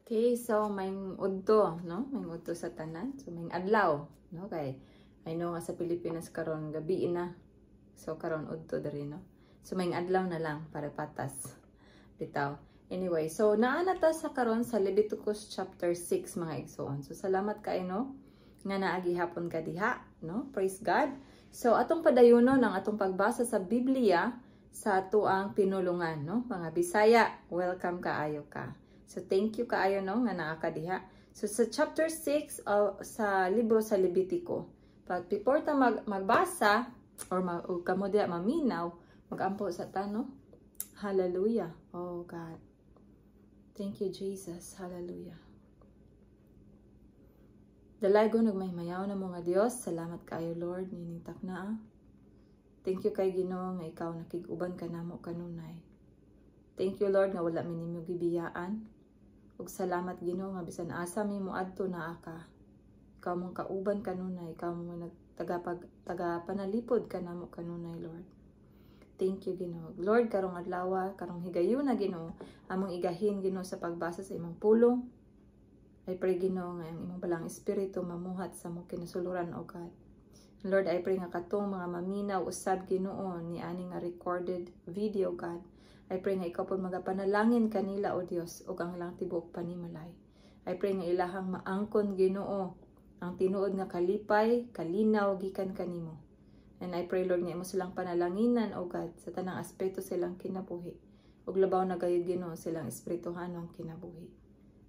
Okay, so maayong udto, no? Maayong udto sa tanan. So maayong adlaw, no? Kay I know nga sa Pilipinas karon gabi na. So karon udto diri, no? So maayong adlaw na lang para patas. Bitaw. Anyway, so naa na ta sa karon sa Leviticus chapter 6, mga igsoon. So salamat kay, no, nga naa gihapon ka diha, no? Praise God. So atong padayunon ang atong pagbasa sa Biblia sa atoang pinulungan, no? Mga Bisaya, welcome kaayo ka. So thank you kaayo, no, nga naa ka diha. So sa chapter 6 sa libro sa Levitico. But before ta magbasa or kamo diha maminaw, magampo sa ta, no? Hallelujah. Oh God. Thank you, Jesus. Hallelujah. Dalaygon ug mahimayaw namo nga Dios, salamat kaayo, Lord, nining takna. Thank you kay Ginoo nga ikaw nakig-uban ka namo kanunay. Thank you, Lord, nga wala mi nimo gibiyaan. Ug salamat, Ginoo, nga bisan asa mi moadto, naa ka. Ikaw mong kauban kanunay, ikaw mo nagtagapag taga panalipod ka namo kanunay, Lord. Thank you, Ginoo. Lord, karong adlaw, karong higayuna, Ginoo, among igahin, Ginoo, sa pagbasa sa imong pulong. I pray, Ginoo, nga ang imong Balaang Espiritu mamuhat sa among kinasuluran, O God. Lord, I pray nga katong mga maminaw usab, Ginoo, ni ani nga recorded video, God. I pray nga ikaw po magapanalangin kanila, O Dios, ug ang ilang tibuok panimalay. I pray nga ilahang maangkon, Ginoo, ang tinuod nga kalipay, kalinaw gikan kanimo. And I pray, Lord, nga imo silang panalanginan, O God, sa tanang aspeto silang kinabuhi. Ug labaw na gayud, Ginoo, silang espirituhanong kinabuhi.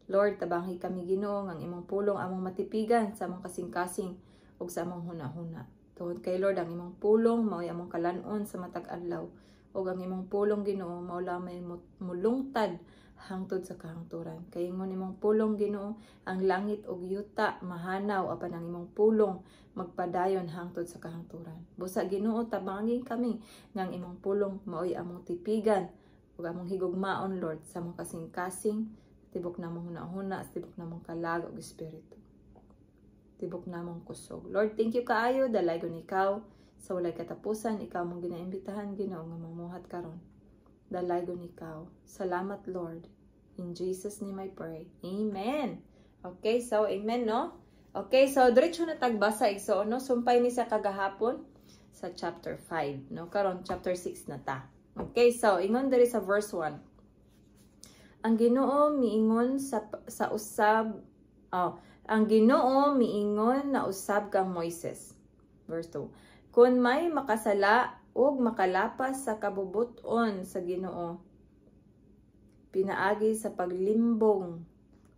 Lord, tabangi kami, Ginoo, nga ang imong pulong among matipigan sa among kasing-kasing ug sa among hunahuna. Tungod kay, Lord, ang imong pulong mao'y among kalan-on sa matag adlaw ug ang imong pulong, Ginoo, mao lamay mulungtad hangtod sa kahangturan. Kay ingon imong pulong, Ginoo, ang langit ug yuta mahanaw apan ang imong pulong magpadayon hangtod sa kahangturan. Busa, Ginoo, tabangi kami nga ang imong pulong mao'y among tipigan ug among higugmaon, Lord, sa among kasing-kasing, tibok namong hunahuna, tibok namong kalag ug espiritu. Tibok namong kusog. Lord, thank you kaayo, dalaygon ikaw sa walay katapusan, ikaw mong ginaimbitahan, Ginoo, nga mamuhat karon. Dalaygon ikaw. Salamat, Lord. In Jesus' name I pray. Amen. Okay, so amen, no? Okay, so diretso na tag basa, igsoon, no? Sumpay ni sa kagahapon sa chapter 5, no? Karon chapter 6 na ta. Okay, so ingon diri sa verse 1. Ang Ginoo miingon sa usab, oh, ang Ginoo miingon na usab kang Moises. Verse 2. Kung may makasala ug makalapas sa kabubut-on sa Ginoo pinaagi sa paglimbong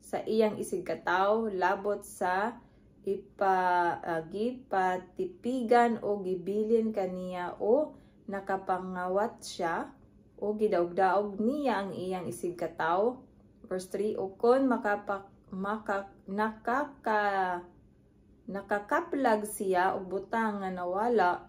sa iyang isigkatawo labot sa ipa gipatipigan o gibilin kaniya o nakapangawat siya o gidaog-daog niya ang iyang isigkatawo. Verse 3. O kon makapak maka, nakaka nakakaplag siya og butang nga nawala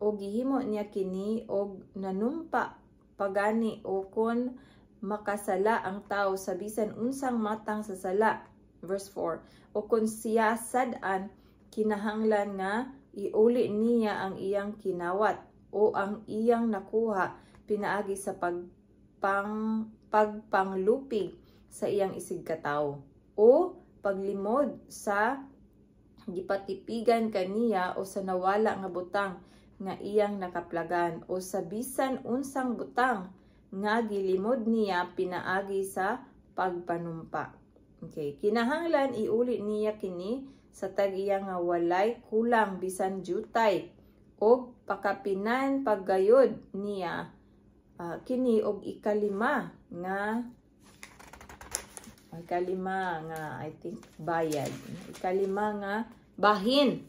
o gihimo niya kini og nanumpa pagani o kon makasala ang tao sa bisan unsang matang sa sala. Verse 4. O kon siya sad-an, kinahanglan nga iuli niya ang iyang kinawat o ang iyang nakuha pinaagi sa pagpanglupig sa iyang isigkatawo o paglimod sa gipatipigan kaniya o sa nawala nga butang nga iyang nakaplagan o sa bisan unsang butang nga gilimod niya pinaagi sa pagpanumpa. Okay, kinahanglan iuli niya kini sa tag-iya nga walay kulang bisan jutay og pakapinan paggayod niya kini og ikalima nga I think bayad, ikalima nga bahin,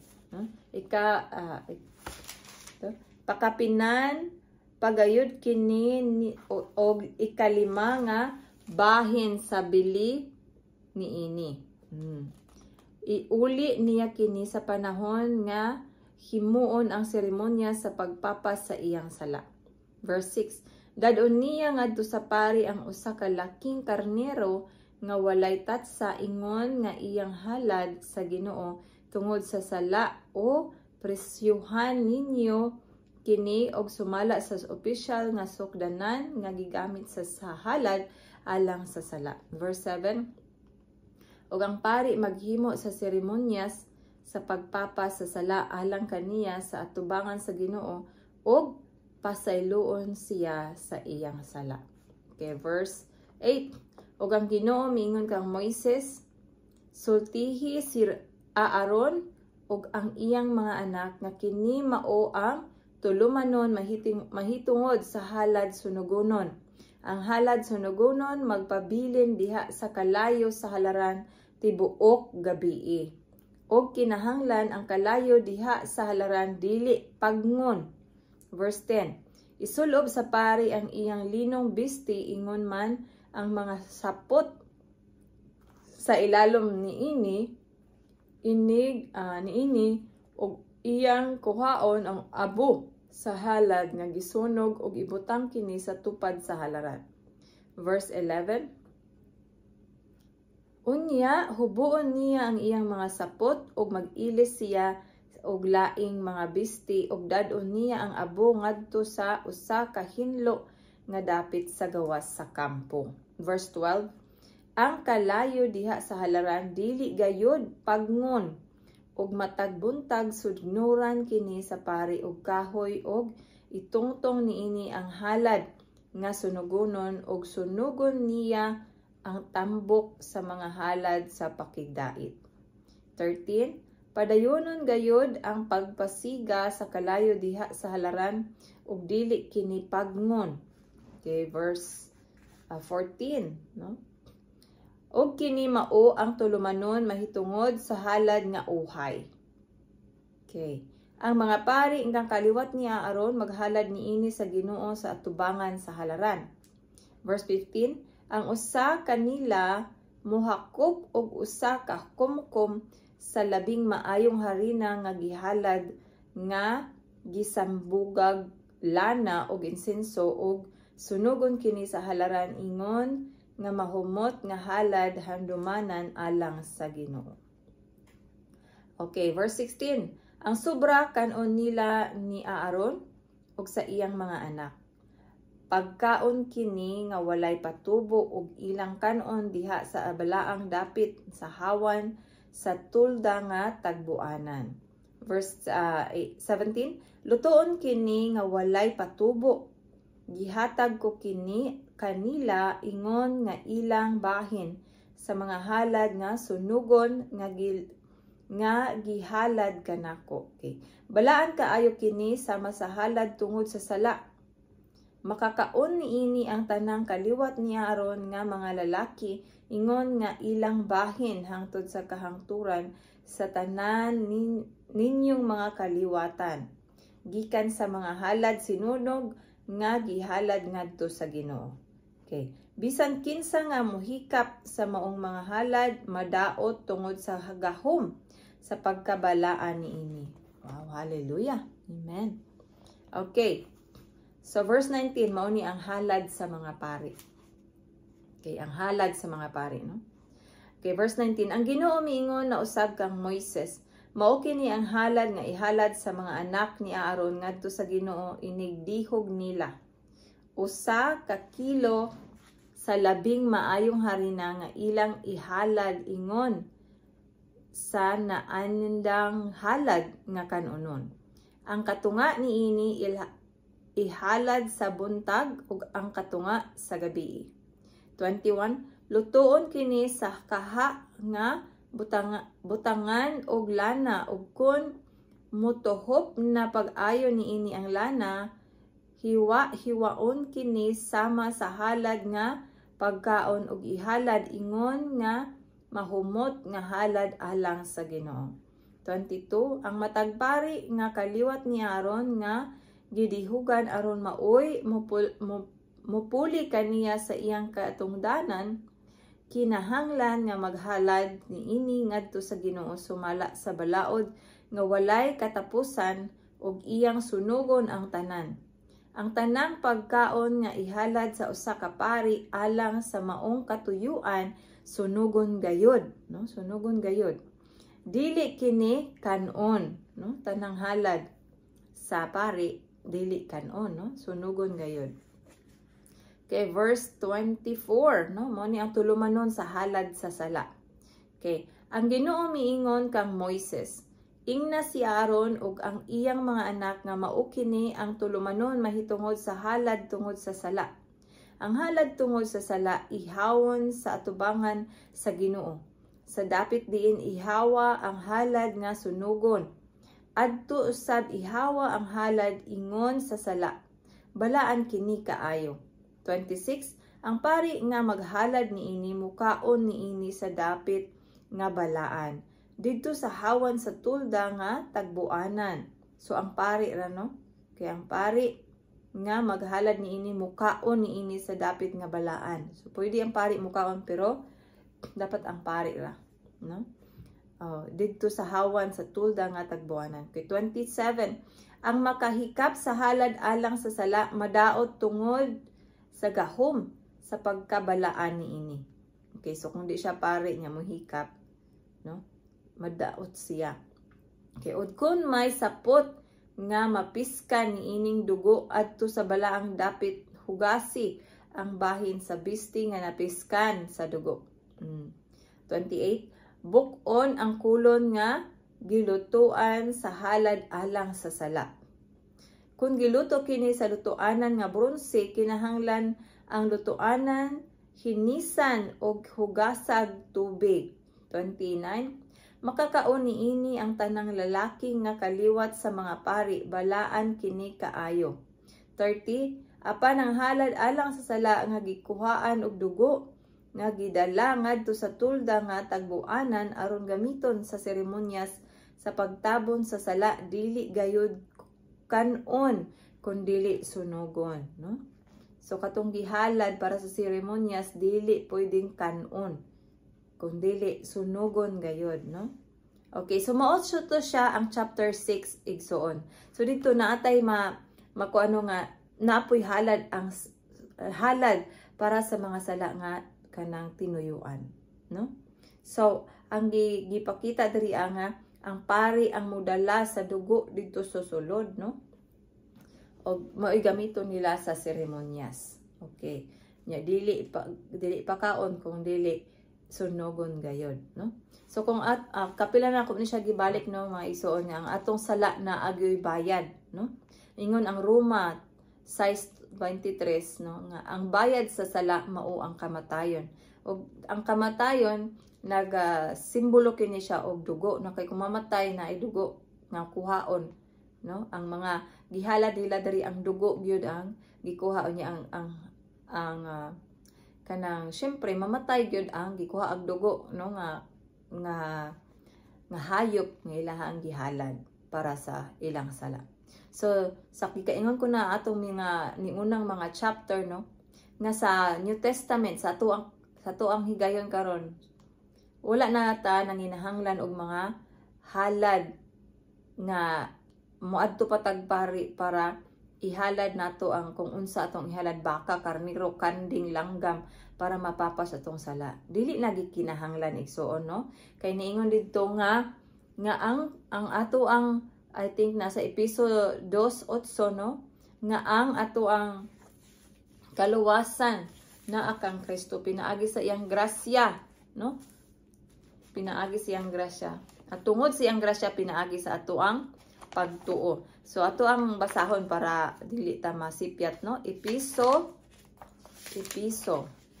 ika ito, pakapinan pagayod kini og ikalima nga bahin sa bili niini. Iuli niya kini sa panahon nga himuon ang seremonya sa pagpapas sa iyang sala. Verse 6. Dad-on niya ngadto sa pari ang usa ka laking karnero nga walay tatsa ingon nga iyang halad sa Ginoo tungod sa sala o presyuhan ninyo kini og sumala sa opisyal nga sukdanan nga gigamit sa halad alang sa sala. Verse 7. Ug ang pari maghimo sa seremonyas sa pagpapas sa sala alang kaniya sa atubangan sa Ginoo ug pasayloon siya sa iyang sala. Okay, verse 8. Ug ang Ginoo miingon kang Moises, "Sultihi si Aaron ug ang iyang mga anak nga kini mao ang tulumanon mahitungod sa halad sunugonon. Ang halad sunugonon magpabilin diha sa kalayo sa halaran tibuok gabii. Og kinahanglan ang kalayo diha sa halaran dili pagngon." Verse 10. Isulob sa pari ang iyang linong bisti ingon man ang mga sapot sa ilalom niini inig niini og iyang kuhaon ang abo sa halad nga gisunog og ibutang kini sa tupad sa halaran. Verse 11. Unya hubuon niya ang iyang mga sapot ug mag-ilis siya og laing mga bisti ug dad-on niya ang abo ngadto sa usa ka hinlo nga dapit sa gawas sa kampo. Verse 12. Ang kalayo diha sa halaran dili gayud pagngon ug matag buntag sudnuran kini sa pari og kahoy og itungtong niini ang halad nga sunugonon ug sunugon niya ang tambok sa mga halad sa pakigdait. 13. Padayonon gayud ang pagpasiga sa kalayo diha sa halaran ug dili kini pagngon. Okay, verse 14, no? Ug kini mao ang tulumanon mahitungod sa halad nga uhay. Okay. Ang mga pari ingkang kaliwat ni Aaron maghalad niini sa Ginoo sa atubangan sa halaran. Verse 15, ang usa kanila mohakop og usa ka kumkum sa labing maayong harina nga gihalad nga gisambugag lana og insenso og sunugon kini sa halaran ingon nga mahumot nga halad handumanan alang sa Ginoo. Okay, verse 16. Ang sobra kanon nila ni Aaron ug sa iyang mga anak. Pagkaon kini nga walay patubo ug ilang kanon diha sa balaang dapit sa hawan sa tulda nga tagbuanan. Verse 17, lutoon kini nga walay patubo. Gihatag ko kini kanila ingon nga ilang bahin sa mga halad nga sunugon nga gihalad kanako. Okay. Balaan kaayo kini sama sa halad tungod sa sala. Makakaon niini ang tanang kaliwat ni Aaron nga mga lalaki ingon nga ilang bahin hangtod sa kahangturan sa tanan ninyong mga kaliwatan, gikan sa mga halad sinunog nga gihalad ngadto sa Ginoo. Okay. Bisan kinsa nga mohikap sa maong mga halad madaot tungod sa gahom sa pagkabalaan niini. Wow, hallelujah. Amen. Okay. So verse 19, mao ni ang halad sa mga pari. Okay, ang halad sa mga pari, no? Okay, verse 19, ang Ginoo miingon na usab kang Moises, "Mao kini ang halad nga ihalad sa mga anak ni Aaron ngadto sa Ginoo inigdihog nila. 1 ka kilo sa labing maayong harina nga ilang ihalad ingon sa naandang halad nga kanunon. Ang katunga niini ihalad sa buntag ug ang katunga sa gabi." 21. Lutoon kini sa kaha nga butangan og lana ug kun mutuhop na pag-ayo niini ang lana, hiwa-hiwaon kini sama sa halad nga pagkaon ug ihalad ingon nga mahumot nga halad alang sa Ginoo. 22. Ang matag pari nga kaliwat ni Aaron nga gidihugan aron maoy mupuli kaniya sa iyang katungdanan, kinahanglan nga maghalad niini ngadto sa Ginoo sumala sa balaod nga walay katapusan ug iyang sunugon ang tanan. Ang tanang pagkaon nga ihalad sa usa ka pari alang sa maong katuyuan sunugon gayud, no? Sunugon gayud. Dili kini kanon, no? Tanang halad sa pari dili kanon, no? Sunugon gayud. Okay, verse 24, no? Mao ni ang tulumanon sa halad sa sala. Okay, Okay. Ang Ginoo miingon kang Moises, "Ingna si Aaron ug ang iyang mga anak nga mao kini ang tulumanon mahitungod sa halad tungod sa sala. Ang halad tungod sa sala ihawon sa atubangan sa Ginoo, sa dapit diin ihawa ang halad nga sunugon. Adto usab ihawa ang halad ingon sa sala. Balaan kini kaayo." 26. Ang pari nga maghalad niini mukaon niini sa dapit nga balaan, didto sa hawan sa tolda nga tagbuanan. So ang pari ra, no? Kaya ang pari nga maghalad niini mukaon niini sa dapit nga balaan. So pwede ang pari mukaon, pero dapat ang pari ra, no? Oh, didto sa hawan sa tulda nga tagbuanan. Okay, 27. Ang makahikap sa halad alang sa sala madaot tungod sa gahom sa pagkabalaan niini. Okay, so kung di siya pari niya mohikap, no? Madaot siya. Okay, ug kung may sapot nga mapiskan niining dugo adto sa balaang dapit hugasi ang bahin sa bisti nga napiskan sa dugo. 28. Buk-on ang kolon nga gilutuan sa halad alang sa sala. Kung giluto kini sa lutuanan nga bronse, kinahanglan ang lutuanan hinisan og hugasag tubig. 29. Makakaon niini ang tanang lalaki nga kaliwat sa mga pari, balaan kini kaayo. 30. Apan ang halad alang sa sala nga gikuhaan og dugo nga gidala ngadto sa tulda nga tagbuanan aron gamiton sa seremonyas sa pagtabon sa sala, dili gayud kan-on kun dili sunugon, no? So katong gihalad para sa seremonyas, dili pwedeng kan-on kun dili sunugon gayud, no? Okay, so mao to siya ang chapter 6, igsoon. So dito naatay ma makuano nga napoy halad, ang halad para sa mga sala nga kanang tinuyuan, no? So ang gipakita diri nga ang pari ang modala sa dugo didto sa sulod, no? Og mao'y gamiton nila sa seremonyas. Okay. Nya dili pa kaon kung dili sunogon gayod, no? So kung at kapila na ko ni siya gibalik, no, mga igsoon, nga ang atong sala na agyoy bayad, no? Ingon ang Roma 6:23, no, nga ang bayad sa sala mao ang kamatayon. Og ang kamatayon naga simbolo kini siya og dugo, no, kay kung mamatay na ay dugo nga kuhaon, no? Ang mga gihalad nila diri, ang dugo gyud ang gikuha niya, ang kanang syempre mamatay gyud ang gikuha og dugo, no, nga nga nga hayop nga ilaha ang gihalad para sa ilang sala. So sa gikaingon ko na atong mga niunang mga chapter, no, nga sa New Testament, sa ato ang higayon karon, wala na ta nanginahanglan og mga halad nga moadto pa tag pari para ihalad nato ang kung unsa atong ihalad, baka, karniro, kanding, langgam, para mapapas atong sala. Dili na gikinahanglan, igsuon, no? Kay niingon didto nga nga ang ato ang, I think nasa Episo 2:8, no, nga ang ato ang kaluwasan naa kang Kristo pinaagi sa iyang grasya, no? Pinaagi sa iyang grasya. At tungod sa iyang grasya pinaagi sa ato ang pagtuo. So ato ang basahon para dili ta masipyat, no? Episo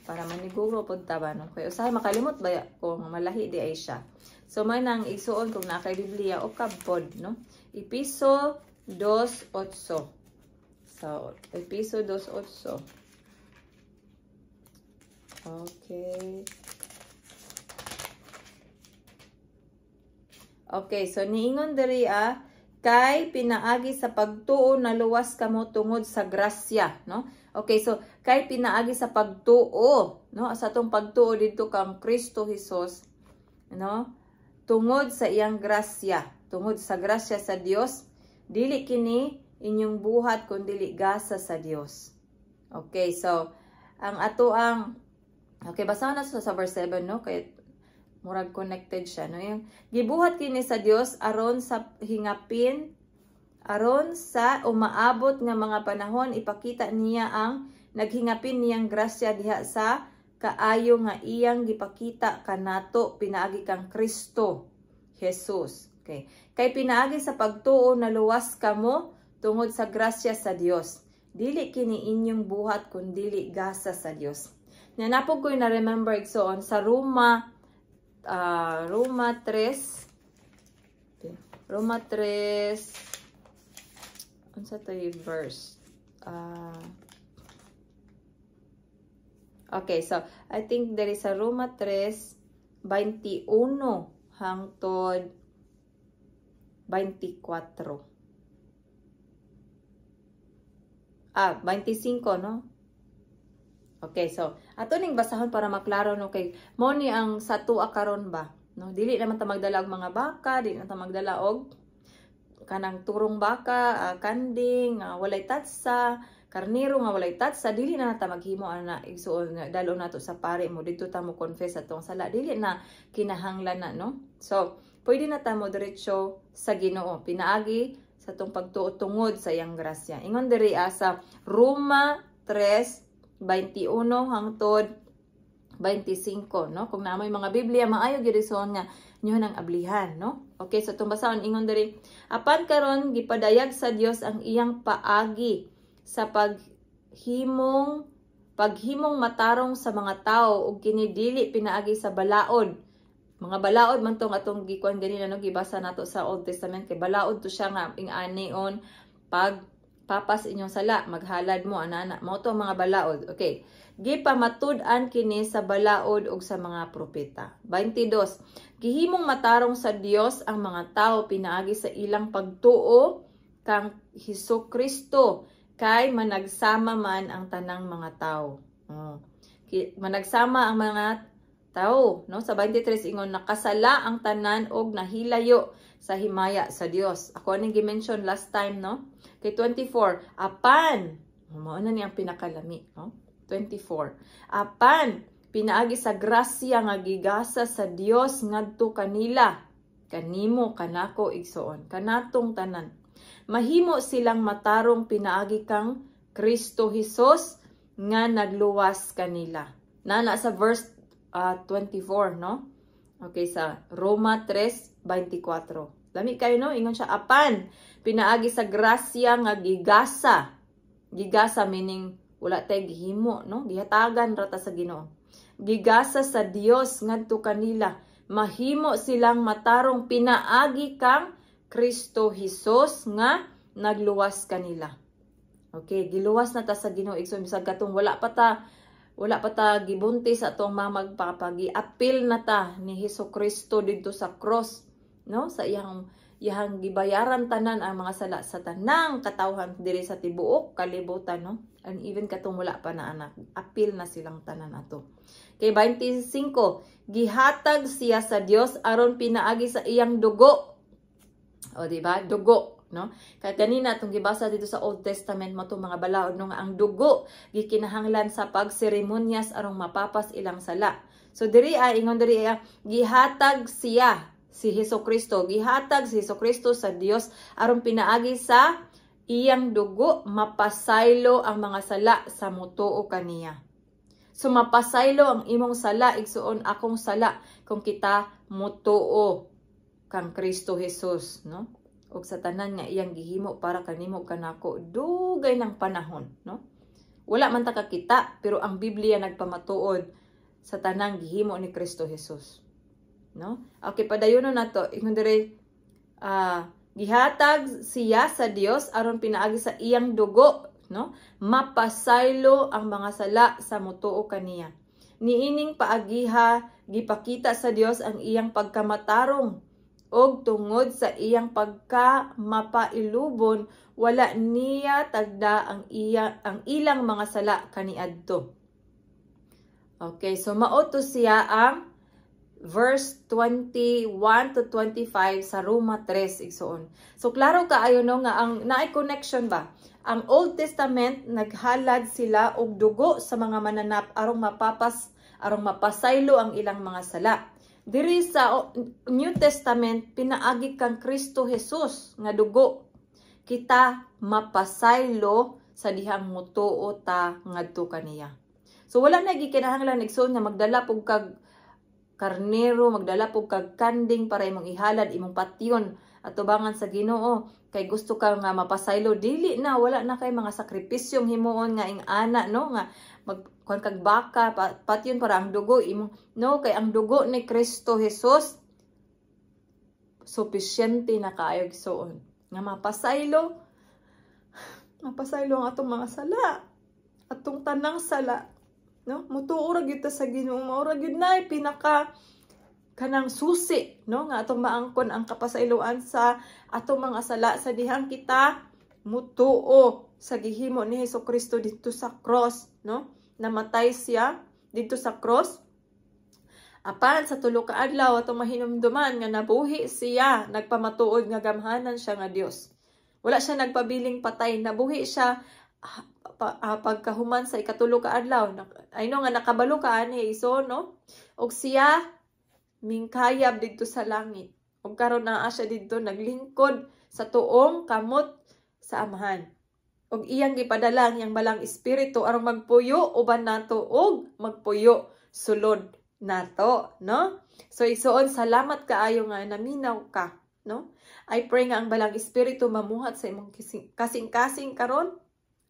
para maniguro pud ta ba, no? Kay usahay makalimot ba kung malahi di ay siya. So may nang igsuon, kung naa kay Biblia o kabod, no? Episo 2:8. So Episo 2:8. Okay. Okay, so niingon diri kay pinaagi sa pagtuo naluwas kamo tungod sa grasya, no? Okay, so kay pinaagi sa pagtuo, no? Sa atong pagtuo didto kang Kristo Jesus, no? Tungod sa iyang grasya, tungod sa grasya sa Dios, dili kini inyong buhat kun dili gasa sa Dios. Okay, so ang ato ang, okay, basahon na sa verse 7, no? Kay murag connected siya, no? Yung gibuhat kini sa Dios aron sa hingapin, aron sa umaabot nga mga panahon ipakita niya ang naghingapin niyang grasya diha sa kaayo nga iyang gipakita kanato pinaagi kang Kristo Jesus. Okay. Kay pinaagi sa pagtuo naluwas kamo tungod sa grasya sa Dios. Dili kini inyong buhat kun dili gasa sa Dios. Nya napog ko na remember, igsoon, sa Roma Roma 3, okay. Roma 3, unsa to verse? Okay, so I think there is a Roma 3, 21 hangtod 24. Ah, 25, no? Okay, so ato ning basahon para maklaro, no, kay mo ni ang sa tuwa karon ba, no? Dili naman ta magdala og mga baka, dili na ta magdala og kanang turong baka, kanding, walay tatsa, karniro nga walay tatsa, dili na ta maghimo ana, igsuon, nga dalo nato sa pare mo didto ta mo confess atong sala, dili na kinahanglan na, no? So pwede na ta mo diretso sa Ginoo pinaagi sa tong pagtuo tungod sa iyang grasya. Ingon diri sa Roma 3:21 hangtod 25, no? Kung naa moy mga Biblia, maayo gyud, igsuon, nga inyo nang ablihan, no? Okay, so itong basahon, ingon diri, "Apan karon gipadayag sa Dios ang iyang paagi sa paghimong matarong sa mga tao ug kini dili pinaagi sa balaod." Mga balaod man tong atong gikuan ganina, no, gibasa nato sa Old Testament, kay balaod to siya nga ing-anion pag papas inyong sala, maghalad mo ana, mao to ang mga balaod. Okay. "Gipamatud-an kini sa balaod ug sa mga propeta." 22. "Gihimong matarong sa Dios ang mga tao pinaagi sa ilang pagtuo kang Hesus Kristo kay managsama man ang tanang mga tao." Oh. Managsama ang mga tao, no? Sa 23 ingon, "Nakasala ang tanan og nahilayo sa himaya sa Dios." Ako aning gi-mention last time, no? Kay 24, apan mao na ni ang pinakalami, no? 24. "Apan pinaagi sa grasya nga gigasa sa Dios ngadto kanila," kanimo, kanako, igsoon, kanatong tanan, "mahimo silang matarong pinaagi kang Kristo Hesus nga nagluwas kanila." Na sa verse 24, no? Okay, sa Roma 3:24. Lami kayo, no? Ingon siya, apan pinaagi sa grasya nga gigasa. Gigasa meaning wala tay gihimo, no? Gihatagan ra ta sa Ginoo. "Gigasa sa Dios ngadto kanila, mahimo silang matarong pinaagi kang Kristo Hesus nga nagluwas kanila." Okay, giluwas na ta sa Ginoo, igsoon, bisag katong wala pa ta gibuntis sa atong mamag papa, giapil na ta ni Hesus Kristo didto sa cross, no? Sa iyang gibayaran tanan ang mga sala sa tanang katawhan diri sa tibuok kalibutan, no? And even katong wala pa na anak, apil na silang tanan ato. Kay 25, "Gihatag siya sa Dios aron pinaagi sa iyang dugo." O, di ba? Dugo, no? Kay kanina itong gibasa dito sa Old Testament mo itong mga balaod, no, nga ang dugo gikinahanglan sa pagseremonyas aron mapapas ilang sala. So diri ay ingon diri ay gihatag siya, si Hesus Kristo, gihatag si Hesus Kristo sa Dios aron pinaagi sa iyang dugo mapasaylo ang mga sala sa mutuo kaniya. So mapasaylo ang imong sala, igsuon, akong sala, kung kita mutuo kang Kristo Jesus, no? Og sa tanan nga iyang gihimo para kanimo, kanako, dugay ng panahon, no? Wala man ta kakita, pero ang Biblia nagpamatuod sa tanang gihimo ni Kristo Jesus. No? Okay, padayonon nato. Ingon diri, "Gihatag siya sa Dios aron pinaagi sa iyang dugo, no, mapasaylo ang mga sala sa mutuo kaniya. Niining paagiha gipakita sa Dios ang iyang pagkamatarong og tungod sa iyang pagka mapailubon wala niya tagda ang ilang mga sala kaniadto." Okay, so mao to siya ang verse 21 to 25 sa Roma 3, igsoon. So klaro kaayo, no, nga ang naay connection ba? Ang Old Testament, naghalad sila og dugo sa mga mananap aron mapasaylo ang ilang mga sala. Diri sa New Testament, pinaagi kang Kristo Jesus nga dugo, kita mapasaylo sa dihang mutuo ta ngadto kaniya. So wala na gikinahanglan, igsoon, nga magdala pug kag karnero, magdala pug kag kanding para imong ihalad, imong patyon atubangan sa Ginoo kay gusto ka nga mapasaylo. Dili na, wala na kay mga sakripisyong himuon nga ing ana, no, nga mag kuan kag baka, patyon para ang dugo imong, no, kay ang dugo ni Kristo Jesus sufisyente na kaayo, igsoon, nga mapasaylo, mapasaylo ang atong mga sala, atong tanang sala, no? Mutuo ra gyud ta sa Ginoo, mao ra gyud na pinaka kanang susi, no, nga atong maangkon ang kapasayloan sa atong mga sala sa dihang kita mutuo sa gihimo ni Hesus Kristo didto sa cross, no? Namatay siya didto sa cross, apan sa 3 ka adlaw atong mahinumduman nga nabuhi siya, nagpamatuod nga gamhanan siya nga Dios. Wala siya nagpabiling patay, nabuhi siya pagkahuman sa 3 ka adlaw. I know nga nakabalo ka ani iso, no? Og siya mingkayab didto sa langit. Ug karon naa siya didto naglingkod sa tuong kamot sa Amahan. Ug iyang gipadala ang iyang Balang Espiritu aron magpuyo uban nato ug magpuyo sulod nato, no? So igsoon, salamat kaayo nga naminaw ka, no? I pray nga ang Balang Espiritu mamuhat sa imong kasing-kasing karon.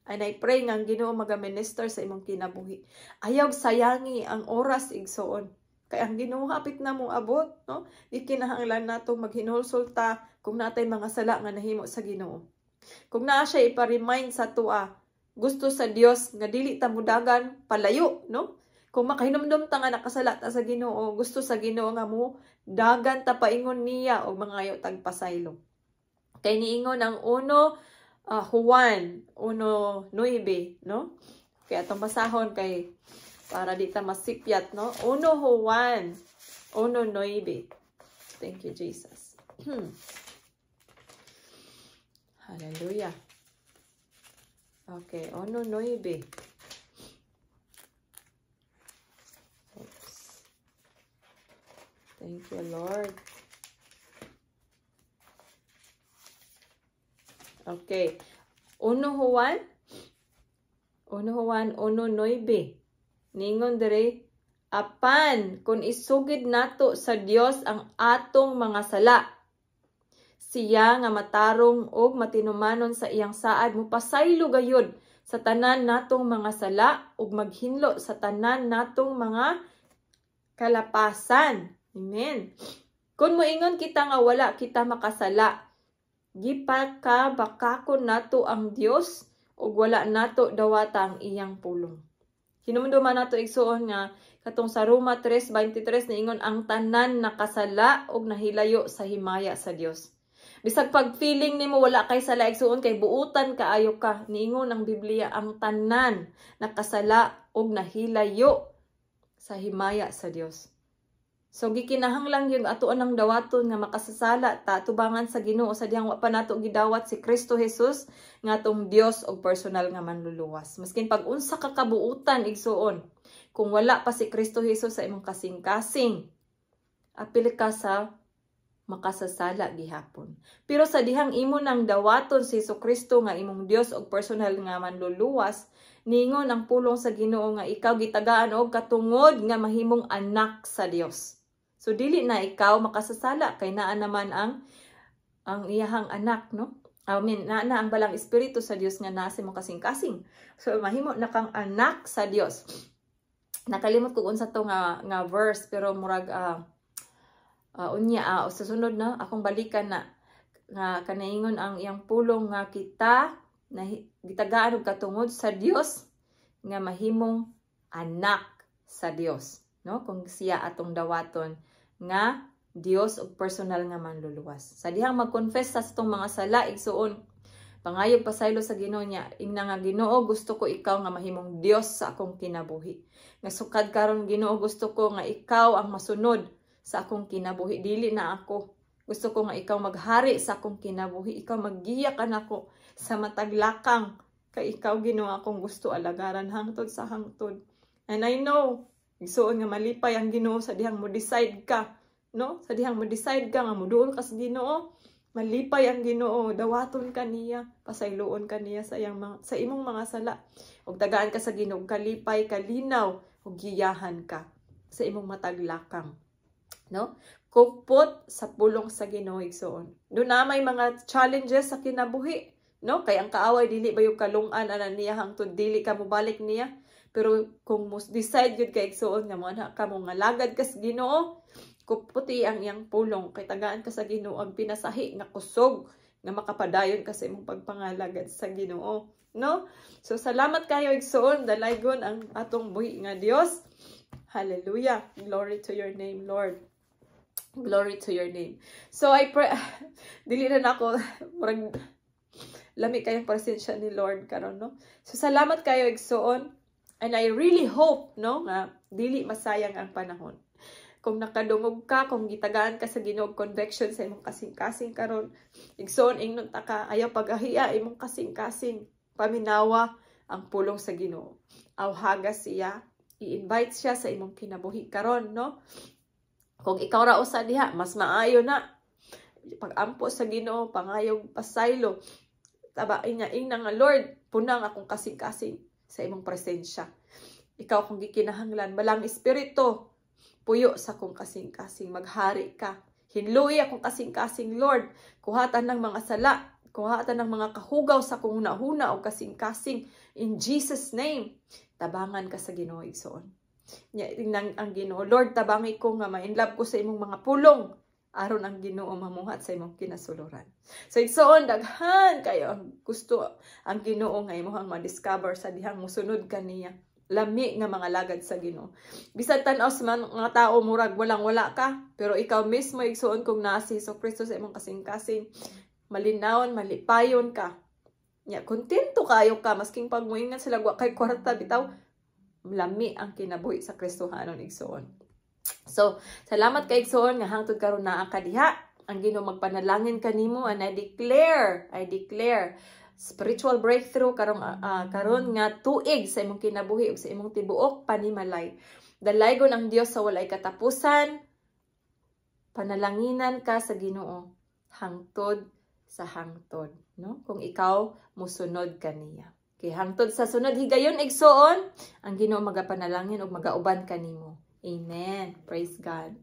And I pray nga ang Ginoo maga-minister sa imong kinabuhi. Ayaw sayangi ang oras, igsoon. Kay ang Ginoo hapit na mo abot, no? Di kinahanglan nato maghinulsol ta kung natay mga sala nga nahimo sa Ginoo. Kung naa siya ipa-remind sa tua, gusto sa Dios nga dili ta mudagan palayo, no? Kung makahinumdum ta nga nakasala ta sa Ginoo, gusto sa Ginoo nga mo dagan ta paingon niya og mangayo tag pasaylo. Kay niingon ang 1 Juan 1:9, no? Kaya atong basahon kay para di ta masipyat, no? 1 Juan 1:9. Thank you, Jesus. Hallelujah. Okay, 1:9. Oops. Thank you, Lord. Okay. 1 Juan 1 Juan 1:9. Ningon dere, apan kung isugid nato sa Dios ang atong mga sala, siya nga matarong og matinumanon sa iyang saad mopasaylo gayud sa tanan natong mga sala ug maghinlo sa tanan natong mga kalapasan. Amen. Kung moingon kita nga wala kita makasala, gipakabakakon nato ang Dios ug wala nato dawata ang iyang pulong. Hinumduman nato, igsuon, nga katong sa Roma 3:23 niingon ang tanan nakasala ug nahilayo sa himaya sa Dios. Bisag pag feeling nimo wala kay sala, igsuon, kay buutan kaayo ka, niingon ang Biblia ang tanan nakasala ug nahilayo sa himaya sa Dios. So gikinahanglan yung atoan ang dawaton nga makasasala ta tubangan sa Ginoo sa dihang wa pa nato gidawat si Kristo Jesus nga atong Dios og personal nga manluluwas. Maskin pag unsa ka kabuutan, igsuon, kung wala pa si Kristo Jesus sa imong kasing-kasing, apil ka sa makasasala gihapon. Pero sa dihang imo nang dawaton si Kristo nga imong Dios og personal nga manluluwas, ningon ang pulong sa Ginoo nga ikaw gitagaan og katungod nga mahimong anak sa Dios. So dili na ikaw makasasala kay naa naman ang iyahang anak, no? I mean, naa na ang Balang Espiritu sa Dios nga nasa mo kasing-kasing. So mahimo na kang anak sa Dios. Nakalimot ko unsa to nga verse, pero murag unya sa sunod na akong balikan na nga kanaingon ang iyang pulong nga kita na gitagaan og katungod sa Dios nga mahimong anak sa Dios, no? Kung siya atong dawaton nga Dios og personal nga manluluwas. Sa dihang mag-confess sa atong mga sala, igsuon, pangayog pasaylo sa Ginoo niya, ingna nga, "Ginoo, gusto ko ikaw nga mahimong Dios sa akong kinabuhi. Nga sukad karon, Ginoo, gusto ko nga ikaw ang masunod sa akong kinabuhi, dili na ako. Gusto ko nga ikaw maghari sa akong kinabuhi, ikaw maggiya kanako sa matag lakang, kay ikaw, Ginoo, akong gusto alagaran hangtod sa hangtod." And I know, igsuon, nga malipay ang Ginoo sa dihang mo decide ka, no? Sa dihang mo decide ka nga moduol ka sa Ginoo, malipay ang Ginoo, dawaton ka niya, pasayloon ka niya sa imong mga sala. Ug tagaan ka sa Ginoo kalipay, kalinaw ug giyahan ka sa imong matag lakang. No? Kupot sa pulong sa Ginoo, igsoon. Duna may mga challenges sa kinabuhi, no? Kay ang kaaway dili ba yung kalungan ana niya hangtod dili ka mobalik niya. Pero kung mo decide gyud ka, igsoon, nga mo ana ka mo nga lagad ka sa Ginoo, kuputi ang iyang pulong kay tagaan ka sa Ginoo ang pinasahi nga kusog nga makapadayon ka sa imong pagpangalagad sa Ginoo, no? So salamat kayo, igsoon, dalaygon ang atong buhi nga Dios. Hallelujah. Glory to your name, Lord. Glory to your name. So I pray, dili na nako, murag lami kayong presensya ni Lord karon, no? So salamat kayo, igsoon, and I really hope, no, nga dili masayang ang panahon. Kung nakadungog ka, kung gitagaan ka sa Ginoo conviction sa imong kasing-kasing karon, igsoon, ingnon ta ka, ayaw pagahiya imong kasing-kasing. Paminawa ang pulong sa Ginoo. Awhaga siya, i-invite siya sa imong kinabuhi karon, no? Kung ikaw ra usa diha, mas maayo na. Pag-ampo sa Ginoo, pangayog pasaylo. Taba niya ingna nga, "Lord, puna ang akong kasing-kasing sa imong presensya. Ikaw akong gikinahanglan, Balaang Espiritu, puyo sa akong kasing-kasing, maghari ka. Hinlui akong kasing-kasing, Lord. Kuhatan ng mga sala, kuhatan ng mga kahugaw sa akong huna-huna o kasing-kasing. In Jesus' name," tabangan ka sa Ginoo, igsoon. Nya tingnan ang Ginoo, "Lord, tabangi ko nga ma-inlove ko sa imong mga pulong," aron ang Ginoo mamuhat sa imong kinasuluran. So igsoon, daghan kayo ang gusto ang Ginoo nga imong ma-discover sa dihang musunod kaniya. Lami nga mga lagad sa Ginoo. Bisan tan-aw sa mga tao murag walang wala ka, pero ikaw mismo, igsoon, kung naa si Hesus Kristo sa imong kasing-kasing, malinawon, malipayon ka. Nya kontento kayo ka masking pag moingan sila wa kay kwarta bitaw, lami ang kinabuhi sa Kristohanon, igsoon. So, salamat kay, igsoon, nga hangtod karon naa ka diha. Ang Ginoo magpanalangin kanimo and I declare spiritual breakthrough karong karon nga tuig sa imong kinabuhi ug sa imong tibuok panimalay. Dalaygon ang Dios sa walay katapusan. Panalanginan ka sa Ginoo hangtod sa hangtod, no? Kung ikaw musunod kaniya. Kay hangtod sa sunod higayon, igsoon, ang Ginoo magapanalangin ug magauban kanimo. Amen. Praise God.